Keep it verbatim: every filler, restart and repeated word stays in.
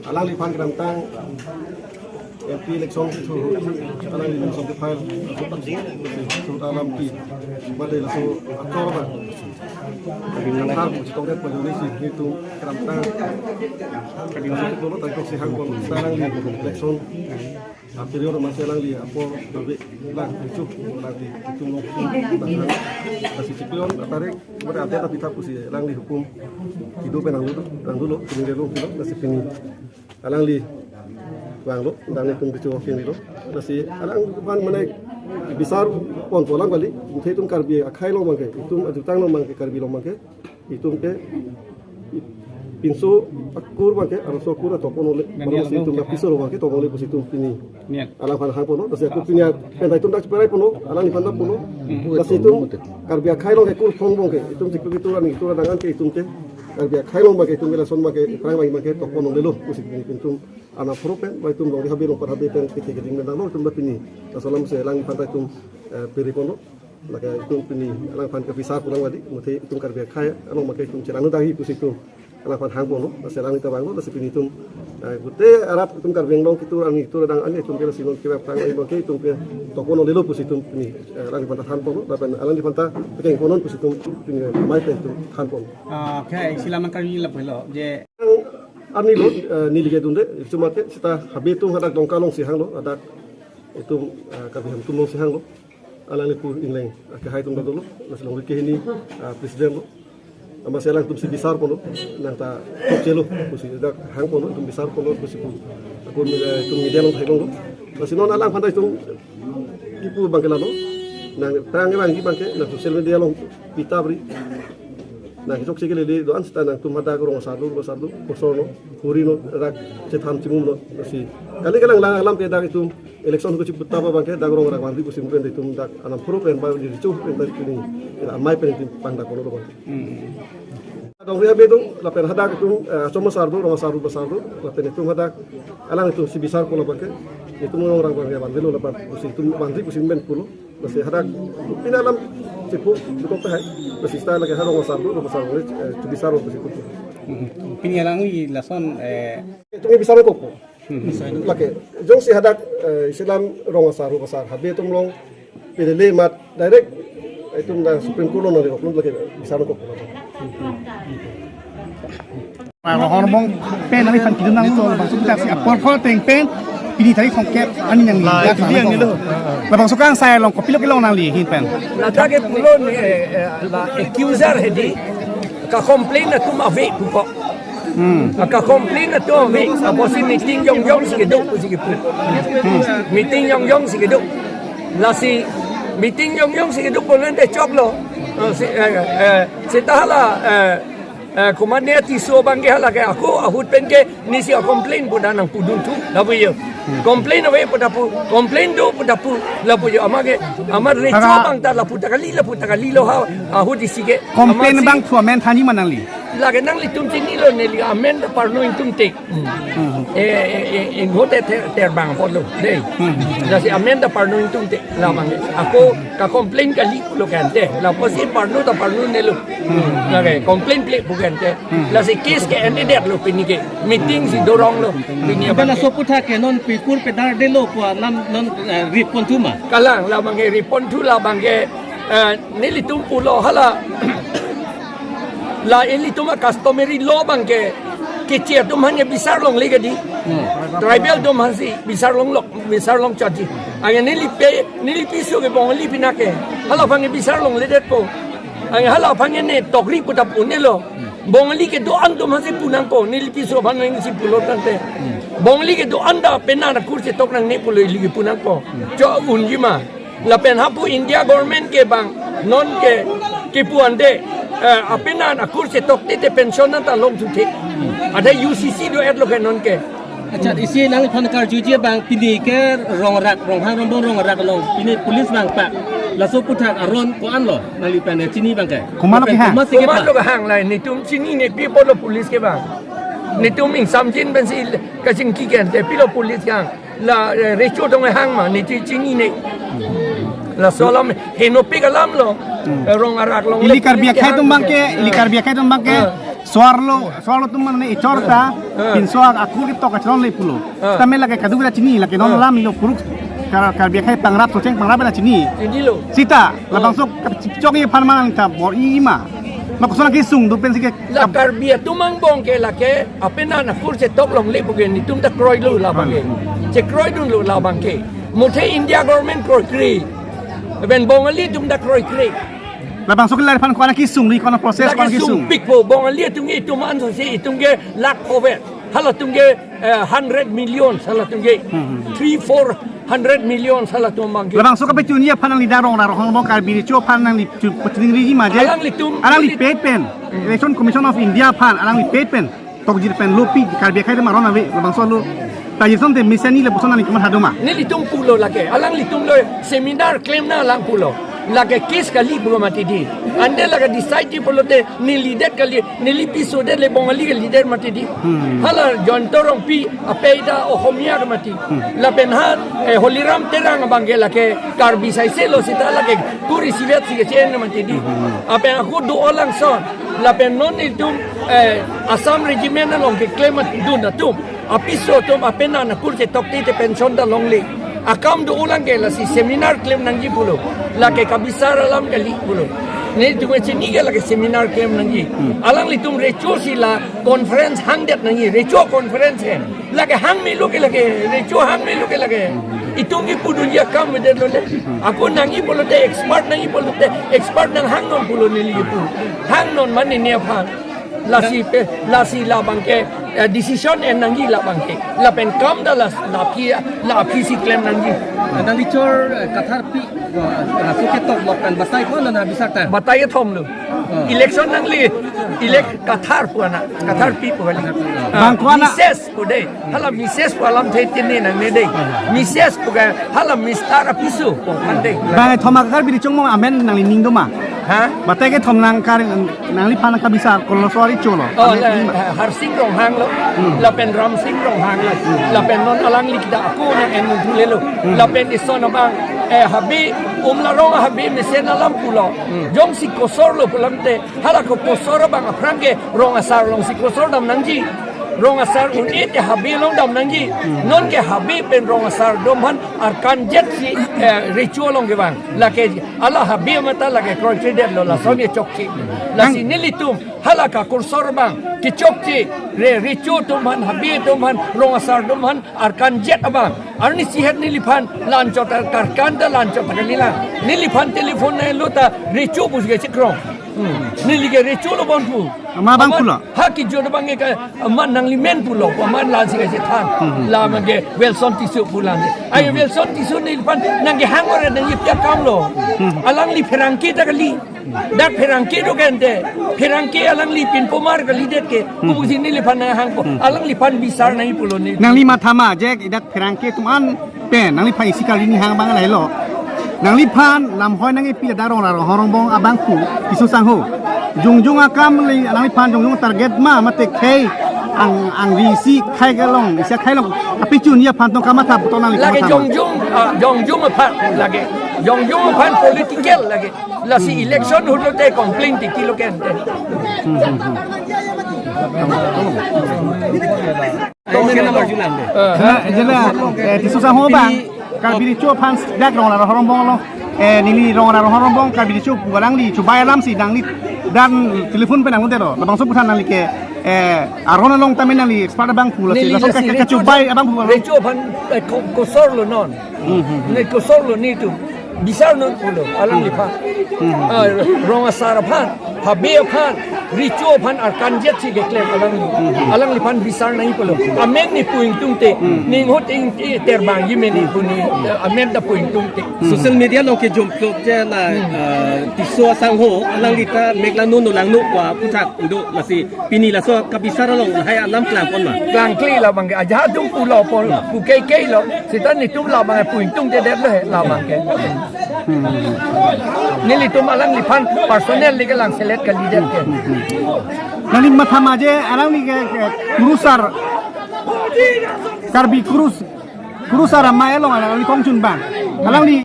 Alangliphan kedamtang M P election thu, alangli election ke file, thu alam ki, mate laso achor ba. Kading nang thar bu chitong det pajoni si, hitu kedamtang. Kading nang dolo tangkok si hang kon, alangli election. Aperiod masi alangli apor tabe lang richu, lang di, itu long, lang. Lasi chiklo atarik, mate ate tapi thapu si alangli hukum. Idu pen nangdolo, nangdolo, piningdelo, kilo, lasi pini. Alangli vanglo, alangli tum bicho kini lo. Lasi alangphan mane bisar ponpo lang kali, mungkin itum Karbi akhai along abangke, itum ajutang along abangke, Karbi along abangke, itum ke pinso akur abangke, arloso akur atopon ole, arloso itum ke piso abangke, topon ole pusi itum pini. Niat. Alangphan hang ponlo, lasi aku pini pen itum dak cheperai ponlo, alangliphan dak ponlo. Lasi itum Karbi akhai along ke kur phong abangke, itum chiklo kitu ani, itu adangan ke itum ke, Karbi akhai along abangke, itum ke lason abangke, perang abangke, topon ole lo, pusi pini itum. Anak pro pen, ba itum long di habe long par habe pen, kete kete pen lo, itum dak pini. Laso alam si alangliphan dak itum, eh, piri ponlo. Lake itum pini, alangphan ke bisar pulang wadi, mate itum Karbi akhai along abangke itum chelang dahi pusi itum. Alangphan hang ponlo, lasi alangli ta vanglo, lasi pini itum, eh, gute arat itum Karbi Anglong kitu ani, itu adang ani, itum ke lasi non ke bap tang abangke, itum ke topon ole lo pusi itum pini, eh, alangliphan ta than ponlo, lapen alangliphan ta pekeng ponnon pusi itum pini, mai pen itum than pon. Ah, okay, isi alam nangkarju lapu lo, je Ani lo, eh, neli ke dunde, cuma ke seta habe atum hadak Dongka along si hanglo, hadak itum, eh, Karbi Hemtum along si hanglo. Alangli pu ingleng, eh, akhai atum dolo, lasi longri ke hini, eh, president lo. Amatsi alangtum si bisar ponlo, nang ta thokchelo, pusi dak hang ponlo, itum bisar ponlo, pusi pu. Aku, eh, itum media along thai longlo. Lasi non alangphan ta itum kipu abangke lalo. Nang terang abang abangke, nang social media along pita bri. Nang kisok si kelele do-an seta nangtum hadak rong asar do, asar do, kosor no, huri no, rak chethan chimum no, si. Kali kalang lang alam ke dak itum election ko chiputa abangke dak rong rak vanri pusi pen itum dak anam pro pen ba di richu pen dak ini. Amei pen itum pangdak kono do abangke. Hmm. Dongri habe do, lapen hadak itum, eh, achom asar do, rong asar do, asar do, lapen itum hadak, alang itum si bisar ko labangke, itum rong rak abangke vanrilo lapen, pusi itum vanri pusi pen pulo. Lasi hadak pini alam chipu dukok tahai. Lasi seta lake ha rong asar do, rong asar do, eh, chibisar do pusi putu. Hmm. Pini alangli lason, eh, itum bisar kok. Hmm. Lake jongsi hadak, eh, isi alam rong asar, rong asar, habe itum long pini le mat direct itum dak Supreme Court along nari oknum lake bisar kok. Rohor bong pen alangphan kedun nanglo, bangso kita si apor kho ateng pen, pini tarik songkep, ani nang. La, itu dia yang nilo. Labangso kangsai along kopilo kelong nangli ahin pen. Ladak ke pulo ne, eh, eh, la accuser hedi, ka-complain atum ave pupo. Hmm. Ka-complain atum ave, apotsi meeting jongjong si kedo, pusi kepu. Hmm. Meeting jongjong si kedo. Lasi meeting jongjong si kedo pulo ante choklo. Eh, si, eh, eh, seta hala, eh, Eh, komatne Tisso abangke hala ke ako ahut pen ke nesi a-complain pu dak nangpudun thu, lapu jo. Complain ave pu dak pu, complain do pu dak pu, lapu jo. Amat ke, amat recho abang ta lapu ta kali, lapu ta kali lo ha, ahut isi ke. Complain amatsi abang thu amen thanji ma nangli? Lake nanglitum chinilo neli amen ta parno ingtungte. Hmm. Eh, eh, eh, inghote ter, terbang apotlo, dei. Hmm. Lasi amen ta parno ingtungte, labang ke. Ako ka-complain kali pulo ke ante, la apotsi parno ta parno nelo. Hmm. Lake complain ple pu ke ante. Hmm. Lasi case ke endedetlo pini ke. Meeting si doronglo. Pini abang ke. Laso aputhak ke non pipur pedar delo pu alam non, eh, report thu ma? Kalang, labang ke report thu labang ke, eh, nelitum pulo hala. La ilitum a-customary law abang ke, Keche atum aphan ke bisar longle kedi. Hmm. Tribal atum aphansi bisar longlo, bisar longchotji. Anke neli pe, neli piso ke Bongali pinak ke. Hala aphan ke bisar longledetpo. Anke hala aphan ke ne tokri pu ta pu nelo. Bongali kedo-an atum aphansi pu nangpo, neli piso aphan nangsi pulo tangte. Hmm. Bongali kedo-an ta penang akur chetok nangne pulo ili ke pu nangpo. Hmm. Cho unji ma. Lapen hapu India government ke bang, non ke, kepu ante, eh, apenang akur chetok te te pension anta longthu the. Ada U C C do-etlo ke non ke. Accha, isi nangliphan karjuji abang pini ke rong rak, Ronghang Rongbong rong rak along. Pini police abang pak. Laso aputhak aron ko-anlo, nangli pen chini abang ke. Komatlo kehang? Komatsi kepha? Komatlo kehang la, netum chinine pi apotlo police ke abang. Netum ingsamjin pensi kachingki ke ante pilo police kehang. La, eh, recho tong hang ma, neli chinine. Laso alam henopik alamlo. Hmm. Eh, rong arak longle. Ili Karbi akhai atum abang ke, ili Karbi akhai atum abang ke. Ah. Tovar lo, tovar lo atum mane echor ta, Ah. pinso ak-, akur ketok kachron le pulo. Ah. Tame lake kadokave ta chini, lake non Ah. alam ilo puruk Kar-, Karbi akhei pangrap socheng pangrap ta chini. Chinilo. Sita, Ah. labangso kap-, chok-i aphan manang ta bor-i ma. Ma koson kesung do pensi ke La kap- Karbi atum angbong ke lake, apenan akur chetok longle pu ke, netum ta kroilo labang ke. Hmm. Chekroidunlo labang ke. Muthe India government kroikre. Lapen Bongali atum ta kroikre. Labangso ke la aphan ko-an kesung ri, ko-an process, Lake ko-an kesung. Sungpikpo, Bongali atum ke itum anso si itum ke lakh over. Halatum ke, eh, hundred million halatum ke. Hmm, hmm. Three, four hundred million halatum abang ke. Labangso kapachunji aphan nangli dak rong ra rohongbong Karbi Recho aphan nangli chu-, pachuningri ma je. Alanglitum Alangli pet pen. Hmm. Election Commission of India aphan alangli pet pen. Tokjir pen lo pi Karbi akhei atum aron ave, labangso lo. Ta Jason te mesen ni le puson nangli kamatha do ma. Nelitum pulo lake, alanglitum lo seminar klemnang alang pulo. Lake case kali pulo mati di. Ante lake decide di pulote neli det kali, neli piso det le Bongali kali det mati di. Hmm. Hala Jayanta Rongpi apei ta Ohomia ke mati. Hmm. Lapen ha, eh, Holiram Terang abang ke lake Karbi saise lo sita lake kuri sivet si ke chen mati di. Hmm. Apen ako do-o langson. Lapen non itum, eh, Assam Regiment along keklem dun atum. Apiso atum apenan akur chetok te te pension ta longle. Akam do-o lang ke lasi seminar klem nangji pulo. Lake kabisar alam kali pulo. Netum chini ke lake seminar klem nangji. Hmm. Alanglitum Recho si la conference hangdet nangji. Recho conference he. Lake hang melo ke lake. Recho hang melo ke lake. Itum kipudunji akam medet lo le. Ako nangji pulote expert nangji pulote expert nanghangnon pulo neli kipu. Hangnon mane ne aphan. Lasi pe, lasi labang ke, eh, decision en nangji labang ke. Lapen kam ta la, la aphi, la aphi si klem nangji. Nangli chor, eh, Kathar pi, eh, laso ketok lok kan batai ko na na bisar ta? Batai kethom lo. Oh. Election nangli, elect Kathar pu ana, Kathar pi pu kali. Kathar pi. Ah, Bang ko ana. Mises pu dei. Hala Mises pu alam the tini nangne dei. Mises pu ke hala Mister apiso pu kan dei. Bang thoma Karbi Recho angbong amen nangli ning do ma? Ha? Batai kethom nang kar nangliphan kabisar koloso ari cholo. Oh, Amen la, ning ma? Harsing Ronghang lo. Hmm. Lapen Ramsing Ronghang lo. Hmm. Lapen non alangli ta ako nang en thu le lo. Hmm. Lapen ison abang, eh, habe, Umlarong habe mesen alam pulo. Hmm. Jongsi kosor lo pulote, hala ko kosor abang aphrang ke rong asar along si kosor dam nangji. Rong asar un-e te habe along dam nangji. Hmm. Non ke habe pen rong asar atum aphan arkan jet si, eh, Recho along kevang. Lake ala habe mata lake kroikre det lo lason kechokche. Lasi Ang- nelitum hala ka kosor abang kechokche. Re, Recho atum aphan, habe atum aphan, rong asar atum aphan arkan jet abang. Arni sihet neliphan la-anchot ta karkan ta la-anchot ta kali lang. Neliphan telephone na lo ta Recho pusi ke chekrong. Hmm. Neli ke Recho lo bon pu. Ama abang Amat pulo. Ha kijot abang ke ka, amat nangli men pulo. Amat la si ke chethan. Hmm. La abang ke Welson Tisso pu lang. Ai Hmm. Welson Tisso neliphan nangkehang ore nangji pi akam lo. Hmm. Alangli pherangke ta kali. Dak pherangke do kente. Pherangke alangli pinpomar kalidet ke. Hmm. Kubusi neliphan nanghangpo. Hmm. Alangliphan bisar nangji pulo ne. Nangli mathama je dak pherangke atum an pen nangliphan isi kali ni hang abang lahelo. Nangliphan lamhoi nangkepi ladak rong ra rohongbong abangphu Tisso sangho. Jongjong akam le nangliphan jongjong target ma mate khei ang, angri isi khei kelong, isi khei along kapachunji aphan tong kamatha puthot nangli Lake kamatha ma? Jongjong, ah, jongjong aphan lake. Jongjong aphan political lake. Lasi Hmm. election ahut lote complain titi lo kente. Hmm, hmm, hmm. Tong se namar julang de. Eh. Jena, jena, eh, Tisso sangho abang, Karbi Recho aphan dak rong ra rohongbong lo. Eh, neli rong ra rohongbong, Karbi Recho pu alangli chubai alam si nangli dan telephone pen nanglo dero. Labangso aphuthak nangli ke, eh, aron along tame nangli expert abangphu lo si. Neli Laso lasi ke, ke Recho chubai abangphu lo. Recho aphan, eh, ko-, kosor lo non. Hmm, hmm, hmm. Ne kosor lo netum. Bisar non pulo, alangliphan. Hmm. Ah, rong asar aphan, habe aphan, Recho aphan arkan jet si keklem alangli. Hmm. Alangliphan bisar nangji pulo. Amen ne pu ingtungte, Hmm. ne inghot ingti terbang ji mene pu ne, eh, amen ta pu ingtungte. Hmm. Social media along kejom plot je la, Hmm. eh, Tisso asangho, alangli ta mek langno no langno pu aphuthak do lasi. Pini laso kabisar along lahai alam klangpon ma? Klangkle labang ke ajahak atum pulo pon, Hmm. pu keikei lo. Seta netum labang ke pu ingtungte det lo he labang ke. Hmm. Nelitum alangliphan personal le kelang selet kalidet ke. Hmm. Nangli mathama je alangli ke, ke kurusar Karbi kurus, kurusar amei along alangli kongchun abang. Alangli